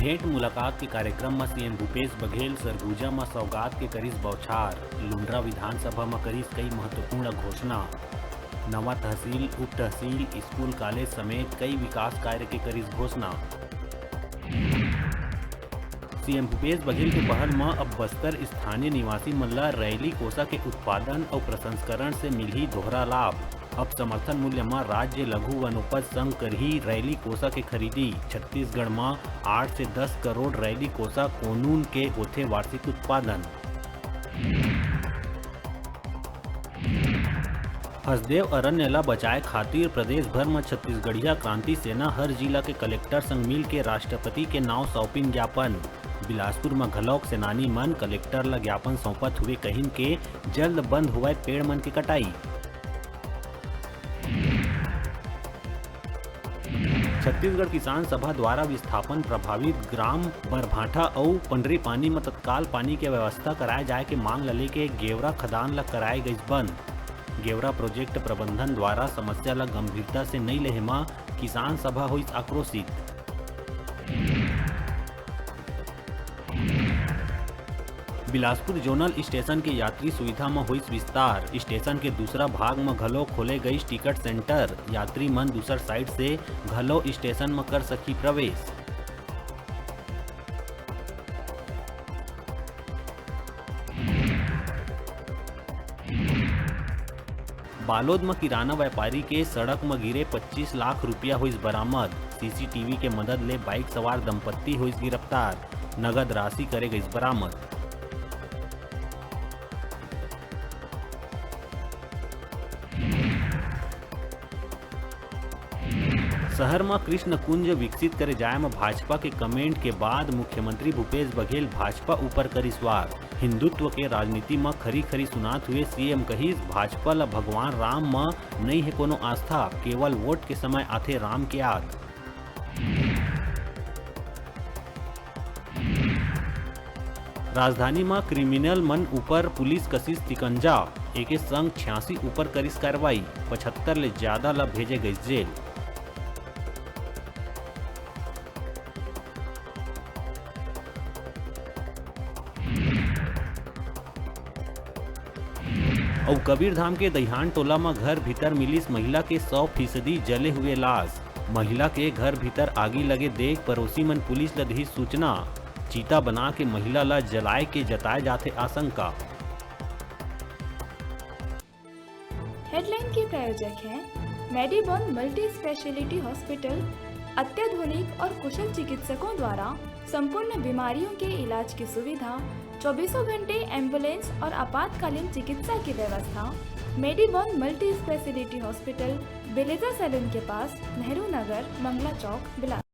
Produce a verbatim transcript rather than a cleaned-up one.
भेंट मुलाकात के कार्यक्रम म सीएम भूपेश बघेल सरगुजा म सौगात के करिस बौछार। लुंड्रा विधानसभा म करिस कई महत्वपूर्ण घोषणा। नवा तहसील, उप तहसील, स्कूल, कॉलेज समेत कई विकास कार्य के करिस घोषणा। सीएम भूपेश बघेल के पहल म अब बस्तर स्थानीय निवासी मन ल रैली कोसा के उत्पादन अउ प्रसंस्करण से मिलही दोहरा लाभ। अब समर्थन मूल्य म राज्य लघु वनोपज संघ करही रैली कोसा के खरीदी। छत्तीसगढ़ म आठ से दस करोड़ रैली कोसा कोनून के होथे वार्षिक उत्पादन। हसदेव अरण्य ल बचाए खातिर प्रदेश भर म छत्तीसगढ़िया क्रांति सेना हर जिला के कलेक्टर संग मिल के राष्ट्रपति के नांव सौंपिन ज्ञापन। बिलासपुर म घलौक सेनानी मन कलेक्टर ल ज्ञापन सौंपत हुए कहिन के जल्द बंद होवय पेड़ मन के कटाई। छत्तीसगढ़ किसान सभा द्वारा विस्थापन प्रभावित ग्राम बरभाठा अउ पंडरीपानी म तत्काल पानी के व्यवस्था कराए जाए के मांग ल लेके गेवरा खदान ल कराए गइस बंद। गेवरा प्रोजेक्ट प्रबंधन द्वारा समस्या ल गंभीरता से नइ लेहे म किसान सभा होइस आक्रोशित। बिलासपुर जोनल स्टेशन के यात्री सुविधा म होइस विस्तार। स्टेशन के दूसरा भाग म घलो खोले गइस टिकट सेंटर। यात्री मन दूसर साइड से घलो स्टेशन म कर सकही प्रवेश। बालोद म किराना व्यापारी के सड़क म गिरे पच्चीस लाख रुपया होइस बरामद। सीसीटीवी के मदद ले बाइक सवार दंपत्ति होइस गिरफ्तार। नगद राशि करे गइस बरामद। शहर म कृष्ण कुंज विकसित करे जाय म भाजपा के कमेंट के बाद मुख्यमंत्री भूपेश बघेल भाजपा ऊपर करिस वार। हिंदुत्व के राजनीति म खरी-खरी सुनात हुए सीएम कहिस, भाजपा ल भगवान राम म नइ हे कोनो आस्था, केवल वोट के समय आथे राम के याद। राजधानी म क्रिमिनल मन ऊपर पुलिस कसिस शिकंजा, एके संग छियासी ऊपर करिस कार्रवाई, पचहत्तर ले ज्यादा ल भेजे गइस जेल। अउ कबीरधाम के दइहान टोला म घर भीतर मिलिस महिला के सौ फीसदी जले हुए लाश। महिला के घर भीतर आगी लगे देख पड़ोसी मन पुलिस ल दिही सूचना। चीता बना के महिला ल जलाए के जताए जाथे आशंका। हेडलाइन के प्रायोजक हैं मेडीबॉन मल्टी स्पेशलिटी हॉस्पिटल। अत्याधुनिक और कुशल चिकित्सकों द्वारा संपूर्ण बीमारियों के इलाज की सुविधा, चौबीसों घंटे एम्बुलेंस और आपातकालीन चिकित्सा की व्यवस्था। मेडीबॉन मल्टी स्पेशलिटी हॉस्पिटल, बेलेजा सैलून के पास, नेहरू नगर, मंगला चौक, बिलासपुर।